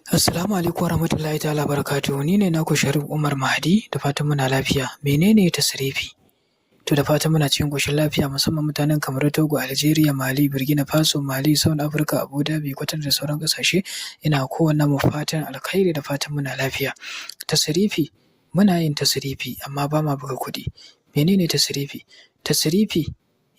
Assalamu alaikum warahmatullahi ta'ala barakatuhu. Ni ne naku Sharif Umar Mahdi, da fatan muna lafiya. Menene tasrifi? To, da fatan muna cikin ƙoshin lafiya, musamman mutanen Kamaru, Togo, Algeria, Mali, Burkina Faso, Mali, South Africa, Abu Dhabi, Qatar da sauran ƙasashe. Ina kowanne mu fatan alkhairi, da fatan muna lafiya. Tasrifi, muna yin tasrifi amma ba ma buga kuɗi. Menene tasrifi? Tasrifi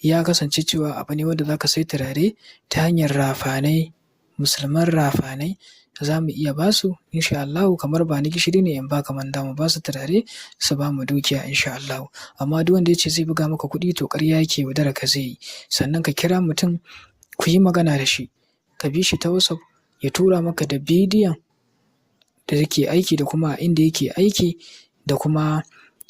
ya kasance cewa abu ne wanda za ka sai turare ta hanyar rafanai, musulman rafanai za mu iya ba su insha Allahu, kamar ba ni gishiri ne in baka manda, mu ba su turare su ba mu dukiya insha Allahu. Amma duk wanda ya ce zai buga maka kuɗi, to ƙarya yake, yaudarar ka zai yi. Sannan ka kira mutum ku yi magana da shi, ka bi shi ta WhatsApp, ya tura maka da bidiyon da yake aiki da kuma inda yake aiki da kuma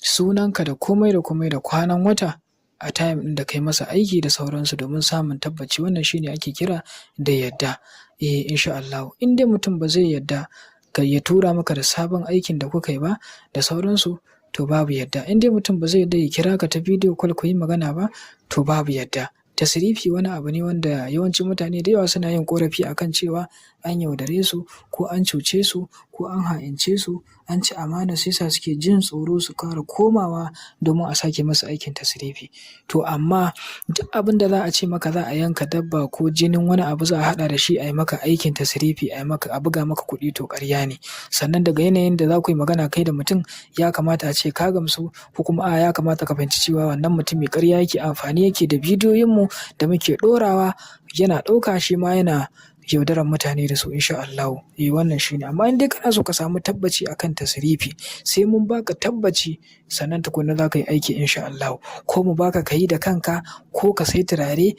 sunanka da komai da komai da kwanan wata a time ɗin da kai masa aiki da sauransu domin samun tabbaci. Wannan shine ake kira da yadda. Eh, insha Allahu. In dai mutum ba zai yadda ka ya tura maka da sabon aikin da kuka yi ba da sauransu, to babu yadda. In dai mutum ba zai yadda ya kira ka ta video call ku yi magana ba, to babu yadda. Tasrifi wani abu ne wanda yawancin mutane da yawa suna yin ƙorafi a kan cewa an yaudare su ko an cuce su ko an ha'ince su, an ci amana, sai sa suke jin tsoro su ƙara komawa domin a sake masu aikin tasrifi. To amma duk abin da za a ce maka za a yanka dabba ko jinin wani abu za a haɗa da shi a yi maka aikin tasrifi, a yi maka a buga maka kuɗi, to ƙarya ne. Sannan daga yanayin da za ku yi magana kai da mutum, ya kamata a ce ka gamsu ko kuma a'a, ya kamata ka fahimci cewa wannan mutumi ƙarya yake, amfani yake da bidiyoyinmu da muke ɗorawa, yana ɗauka shi ma yana yaudarar mutane da su insha Allahu. Eh, wannan shine. Amma in dai kana so ka samu tabbaci akan tasrifi, sai mun baka tabbaci sannan tukuna za ka yi aiki insha Allahu. Ko mu baka ka yi da kanka, ko ka sai turare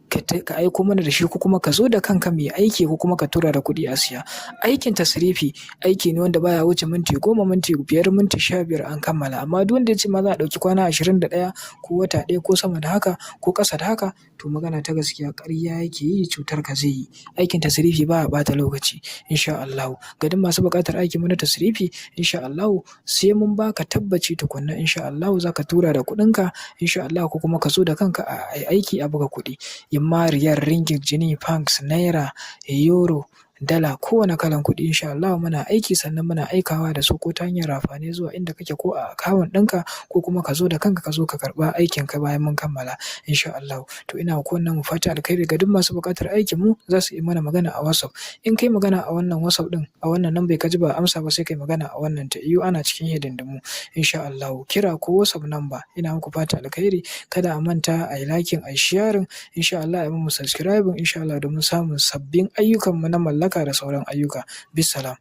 ka aiko mana da shi, ko kuma ka zo da kanka mu yi aiki, ko kuma ka tura da kuɗi a siya. Aikin tasrifi aiki ne wanda baya wuce minti 10, minti 5, minti 15 an kammala. Amma duk wanda ya ce ma za a ɗauki kwana 21 ko wata ɗaya ko sama da haka ko ƙasa da haka, to magana ta gaskiya ƙarya yake yi, cutar ka zai yi. Aikin tasrifi baya ɓata lokaci insha Allahu. Ga duk masu buƙatar aikin mu na tasrifi insha Allahu, sai mun baka tabbaci tukunna insha Allahu za ka tura da kuɗinka insha Allahu, ko kuma ka zo da kanka a yi aiki a buga kuɗi. Imma riyal, ringgit, jini, pounds, naira, euro, dala, kowane kalan kuɗi insha Allahu muna aiki, sannan muna aikawa da su ko ta hanyar rafane zuwa inda kake ko a akawun ɗinka, ko kuma ka zo da kanka ka zo ka karɓa aikinka bayan mun kammala insha Allahu. To, ina wa kowannen mu fatan alkhairi. Ga duk masu buƙatar aikin mu, za su yi mana magana a WhatsApp. In kai magana a wannan WhatsApp ɗin, a wannan number ka ji ba a amsa ba, sai kai magana a wannan, ta yiwu ana cikin hidindimu insha Allahu. Kira ko WhatsApp number. Ina muku fatan alkhairi. Kada a manta a yi liking, a yi sharing insha Allah, a yi mana subscribing insha Allah domin samun sabbin ayyukan mu na mallaka da sauran ayyuka. Bissalam.